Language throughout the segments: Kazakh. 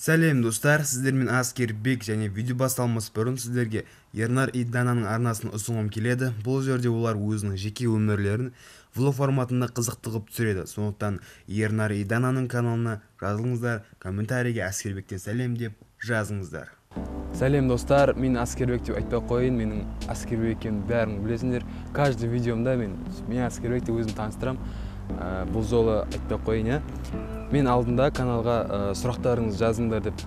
Сәлем, достар! Сіздермен Аскербек. Және видео басталмас бұрын сіздерге Ернар и Дананың арнасын ұсынғым келеді. Бұл жерде олар өзінің жеке өмірлерін влог форматында қызықты қылып түсіреді. Сондықтан Ернар и Дананың каналына жазылыңыздар, комментарийге «Әскербектен сәлем» деп жазыңыздар. Сәлем, достар! Мен Әскербек деп айтпай ақ қояйын, менің Әскербек екенімді бәрің білесіңдер. Каждый видеомда мен Әскербек деп өзімді таныстырамын. Бұл жолы айтпай ақ қояйын, иә. Мен алдында каналға сұрақтарыңызды жазыңдар деп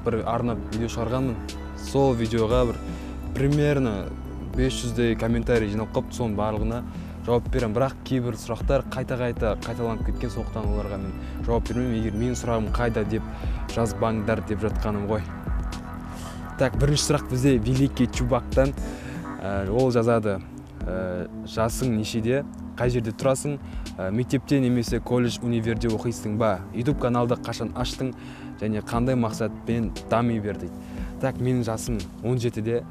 бір арнап видео шығарғанмын. Сол видеоға бір примерно 500-дей комментарий жиналып қалыпты. Соның барлығына жауап беремін, бірақ кейбір сұрақтар қайта қайта қайталанып кеткен, сондықтан оларға мен жауап бермеймін. Егер менің сұрағым қайда деп жазбаңдар деп жатқаным ғой. Так, бірінші сұрақ бізде Великий Чубактан. Ол жазады: «Жасың нешеде, қай жерде тұрасың, мектепте немесе колледж, универде оқисың ба, Ютуб каналды қашан аштың және қандай мақсатпен, дами бер», — дейді. Так, менің жасым 17-де.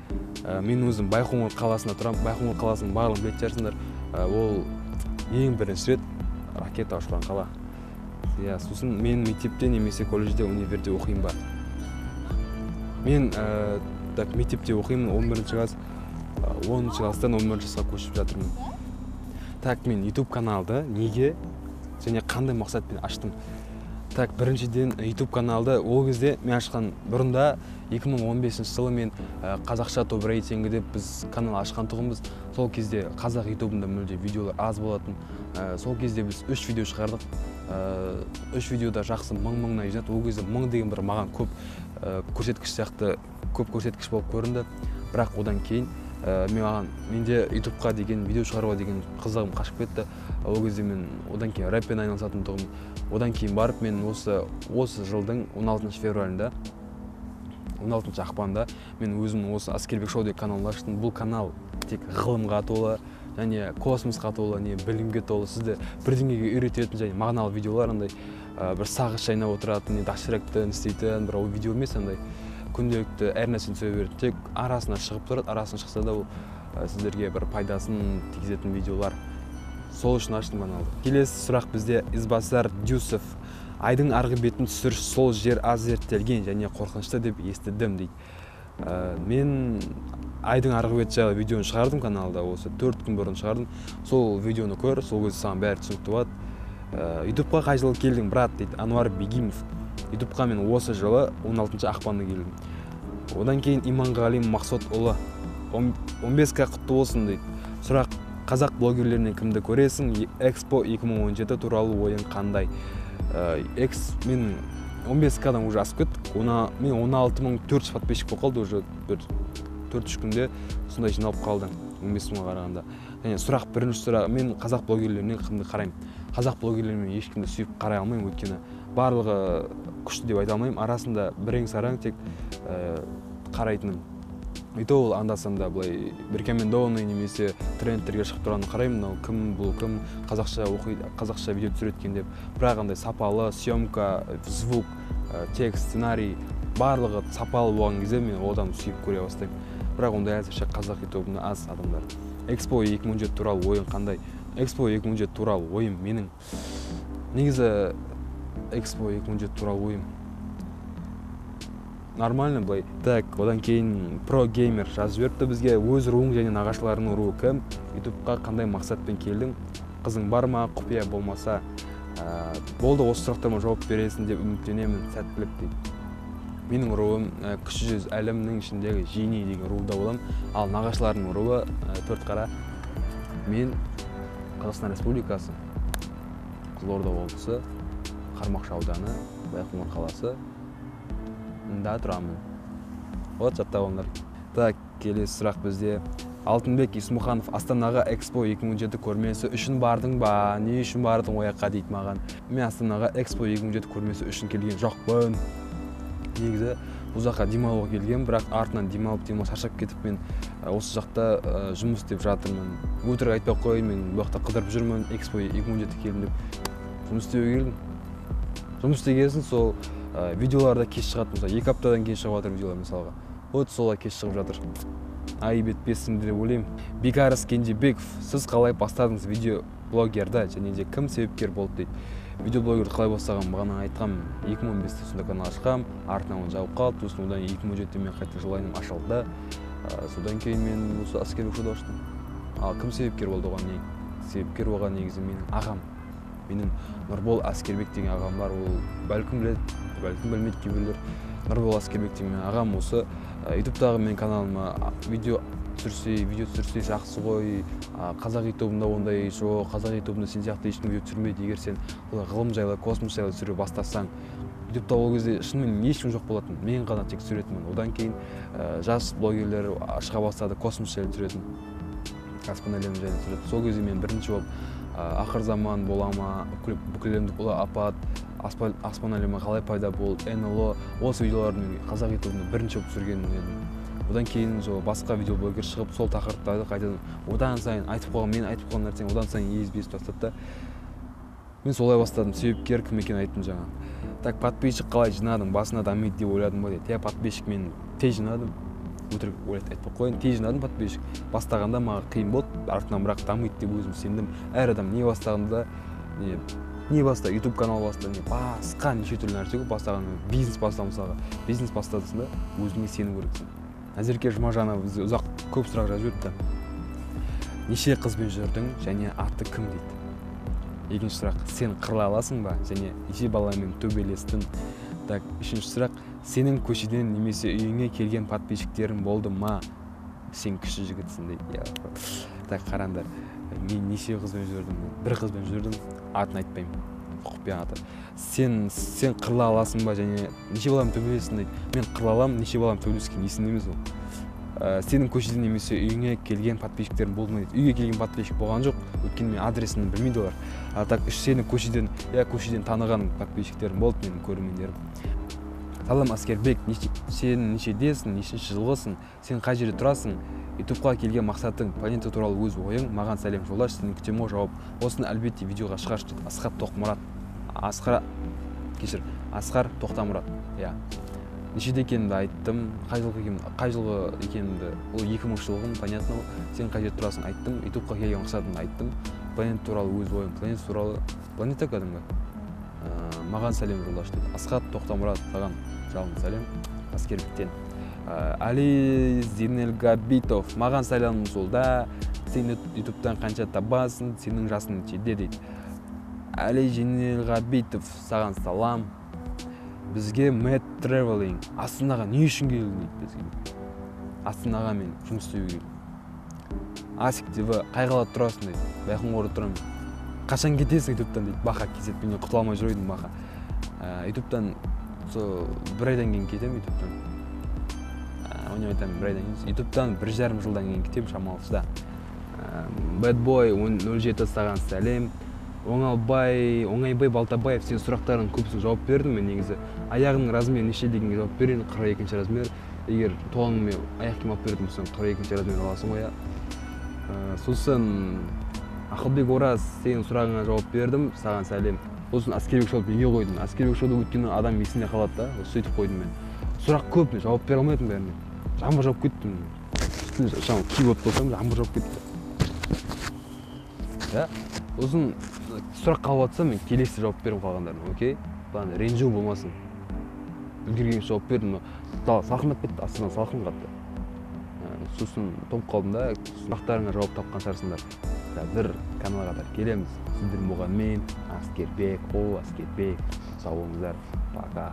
Мен өзім Байқоңыр қаласында тұрамын. Байқоңыр қаласының барлығын білетін шығарсыңдар. Ол ең бірінші рет ракета ұшқан қала, иә. Сосын мен мектепте немесе колледжде, универде оқимын ба? Мен так, мектепте оқимын, 11 класс, 10 класстан 11 жасқа көшіп жатырмын. Так, мен Ютуб каналды неге және қандай мақсатпен аштым? Так, біріншіден, Ютуб каналды ол кезде мен ашқан бұрында, 2015 жылы мен «Қазақша топ рейтингі» деп біз канал ашқан тұғынбыз. Сол кезде қазақ Ютубында мүлде видеолар аз болатын. Сол кезде біз үш видео шығардық. Үш видеода жақсы мың мыңнан жинады. Ол кезде мың деген бір маған көп көрсеткіш сияқты, көп көрсеткіш болып көрінді. Бірақ одан кейін маған, менде Ютубқа деген, видео шығаруға деген қызығым қашып кетті. Ол кезде мен одан кейін рэппен айналысатын тұғым. Одан кейін барып мен осы жылдың 16 февралінде, 16 ақпанда мен өзім осы «Әскербек шоу» деген каналды аштым. Бұл канал тек ғылымға толы және космосқа толы, не білімге толы, сізді бірдеңеге үйрететін және мағыналы видеолар. Андай бір сағыз шайнап отыратын, не доширакты істейтін бір ол видео емес, андай күнделікті әр нәрсені түсіре береді. Тек арасына шығып тұрады, арасына шықса да, ол сіздерге бір пайдасын тигізетін видеолар. Сол үшін аштым каналды. Келесі сұрақ бізде Избасар Дюсов: «Айдың арғы бетін түсір, сол жер аз зерттелген және қорқынышты деп естідім», — дейді. Мен айдың арғы беті жайлы видеоны шығардым каналда, осы 4 күн бұрын шығардым. Сол видеоны көр, сол кезде саған бәрі түсінікті болады. «Ютубқа қай жылы келдің, брат?» — дейді Ануар Бегимов. Ютубқа мен осы жылы 16 ақпанда келдім. Одан кейін Иманғали Мақсотұлы: «15К құтты болсын», — дейді. Сұрақ: «Қазақ блогерлерінен кімді көресің? Экспо 2017 туралы ойың қандай?» Экс мен 15К-дан уже асып кеттік. Она мен 16 400 подписчик болып қалды уже, бір 4-3 күнде сондай жиналып қалды 15 мыңға қарағанда. Және сұрақ, бірінші сұрақ: мен қазақ блогерлерінен кімді қараймын? Қазақ блогерлерінен ешкімді сүйіп қарай алмаймын, өйткені барлығы күшті деп айта алмаймын. Арасында бірең сараң тек қарайтыным, и то ол анда санда былай рекомендованный немесе трендтерге шығып тұрғанын қараймын, мынау кім, бұл кім, қазақша оқиды, қазақша видео түсіреді екен деп. Бірақ андай сапалы съемка, звук, текст, сценарий, барлығы сапалы болған кезде мен ол адамды сүйіп көре бастаймын. Бірақ ондай әзірше қазақ Ютубында аз адамдар. «Экспо 2017 туралы ойың қандай?» Экспо 2017 туралы ойым менің негізі, Экспо 2017 туралы ойым нормально былай. Так, одан кейін Про Геймер жазып жіберіпті бізге: «Өз руың және нағашыларыңның руы кім? Ютубқа қандай мақсатпен келдің? Қызың бар ма, құпия болмаса?» Болды, осы сұрақтарыма жауап бересің деп үміттенемін, сәттілік, дейді. Менің руым Кіші жүз әлемнің ішіндегі Жени деген руда боламын, ал нағашыларымның руы Төртқара. Мен Қазақстан Республикасы, Қызылорда облысы, Қармақшы ауданы, Байқоңыр қаласы да тұрамын. Вот, жаттап алыңдар. Так, келесі сұрақ бізде Алтынбек Исмұханов: «Астанаға Экспо 2017 көрмесі үшін бардың ба? Не үшін бардың ол жаққа?» — дейді маған. Мен Астанаға Экспо 2017 көрмесі үшін келген жоқпын. Негізі бұл жаққа демалуға келгенмін, бірақ артынан демалып демалып шаршап кетіп, мен осы жақта жұмыс істеп жатырмын. Өтірік айтпай ақ қояйын, мен бұл жақта қыдырып жүрмін, Экспо 2017 келдім деп жұмыс істеуге келдім. Жұмыс істеген соң сол видеолар да кеш шығады. Мысалы, 2 аптадан кейін шығып жатыр видеолар мысалға. Вот солай кеш шығып жатыр, айып етпессің деп ойлаймын. Бекарыс Кенжебеков: «Сіз қалай бастадыңыз видео блогерді және де кім себепкер болды?» — дейді. Видеоблогерді қалай бастағанмын бағана айтқанмын. 2015-те сонда канал ашқам, артынан оны жауып қалды. Сосын одан 2017-те мен қайта желанием ашылды. Содан кейін мен осы Әскербек шоуды аштым. Ал кім себепкер болды оған? Не себепкер болған негізі менің ағам. Менің Нұрбол Әскербек деген ағам бар. Ол бәлкім біледі, бәлкім білмейді кейбіреулер. Нұрбол Әскербек деген менің ағам осы ютубтағы менің каналыма видео түсірсе жақсы ғой. Қазақ ютубында ондай жоқ, қазақ ютубында сен сияқты ешкім видео түсірмейді. Егер сен ғылым жайлы, космос жайлы түсіре бастасаң, ютубта ол кезде шынымен ешкім жоқ болатын, мен ғана тек түсіретінмін. Одан кейін жас блогерлер шыға бастады, космос жайлы түсіретін, аспан әлемі жайлы түсіретін. Сол кезде мен бірінші болып ақыр заман бола ма, бүкіләлемдік ұлы апат, аспан әлемі қалай пайда болды, НЛО, осы видеоларды мен қазақ ютубында бірінші болып түсірген едім. Одан кейін сол басқа видеоблогер шығып, сол тақырыптарды қайтадан одан сайын айтып қойған, мен айтып қойған нәрсені одан сайын езіп-езіп тастады да. Мен солай бастадым. Себепкер кім екенін айттым жаңа. Так, подписчик қалай жинадың? Басында дамиды деп ойладым ба дейді. Иә, подписчик мен тез жинадым. Өтірік айтпай қояйын, тез жинадым подписчик. Бастағанда маған қиын болды, артынан бірақ дамиды деп өзім сендім. Әр адам не бастағанда, не баста, YouTube канал баста, не басқа неше түрлі нәрсе көп бастағанда, бизнес баста мысалға. Бизнес бастадың да, өзіңе сену керексің. Назерке Жұмажанова бізге ұзақ көп сұрақ жазып жіберіпті. Неше қызбен жүрдің және аты кім дейді. Екінші сұрақ, сен қырыла аласың ба және неше баламен төбелестің? Так, үшінші сұрақ, сенің көшеден немесе үйіңе келген подписчиктерің болды ма? Сен күшті жігітсің дейді. Так, қараңдар, мен неше қызбен жүрдім? Бір қызбен жүрдім, атын айтпаймын. Құпия аты. Сен қырыла аласың ба және неше баламен төбелестің дейді. Мен қырыла аламын, неше баламен төбелескен есімде емес ол. Сенің көшеден немесе үйіңе келген подписчиктерің болды ма дейді. Үйге келген подписчик болған жоқ, өйткені мен адресімді білмейді олар. А так, сені көшеден, я көшеден таныған подписчиктерім болды, менің көрермендерім. Салам Әскербек, сен нешедесің, нешінші жылғысың, сен қай жерде тұрасың, ютубқа келген мақсатың, планета туралы өз ойың, маған сәлем жолдашы, сені күтемін ғой жауап. Осыны әлбетте видеоға шығаршы дейді. Асхат Тоқмұрат. Асқар Тоқтамұрат. Иә. Нешеде екенімді айттым, қай жылғы екенімді, ол 2000 жылғым, понятно. Сен қай жерде тұрасың айттым, ютубқа келген мақсатымды айттым, планета туралы өз ойым, планета туралы, планета кәдімгі. Маған сәлем жолдашы дейді. Асхат Тоқтамұрат, саған жалынды сәлем Әскербектен. Али Зинелгабитов, маған сәлем жолда, сен ютубтан қанша табасың, сенің жасың нешеде дейді. Али Зинелгабитов, саған салам. Бізге Mad Traveling, Астанаға не үшін келдің дейді бізге. Астанаға мен жұмыс істеуге келдім. Асик ТВ, қай қалада тұрасың дейді. Байқоңырда тұрамын. Қашан кетесің ютубтан дейді. Баха кезет, мен құтыла алмай жүр едім баха. Ютубтан сол бір айдан кейін кетемін ютубтан. Оны айтамын, бір айдан кейін. Ютубтан 1,5 жылдан кейін кетемін шамалысда. Bad Boy 07 саған сәлем. Оңайбай Балтабаев, сен сұрақтарының көбісіне жауап бердім мен негізі. Аяғының размері неше дегенге жауап берейін, 42 размер. Егер туғаныңмен аяқ киім алып беретін болсаң, 42 размер аласың ғой. Сосын Ақылбек Ораз, сенің сұрағыңа жауап бердім, саған сәлем. Сосын Әскербек шоуды неге қойдың? Әскербек шоуды өйткені адам есінде қалады да, сөйтіп қойдым мен. Сұрақ көп, мен жауап бере алмайтынмын бәріне. Жаңбыр жауып кетті. Үстіне шамалы киіп алып болсам, жаңбыр жауып кетті. Да? Сосын сұрақ қалып жатса, мен келесі жауап беремін қалғандарына, окей? Бағана ренжу болмасын. Үлгергенше жауап бердім, но салқындап кетті, астынан салқын қатты. Сосын тоңып қалдым да, сұрақтарыңа жауап тапқан шығарсыңдар. Қазір каналға қарай келеміз. Сіздермен болған мен, Әскербек, о, Әскербек. Сау болыңыздар. Пока.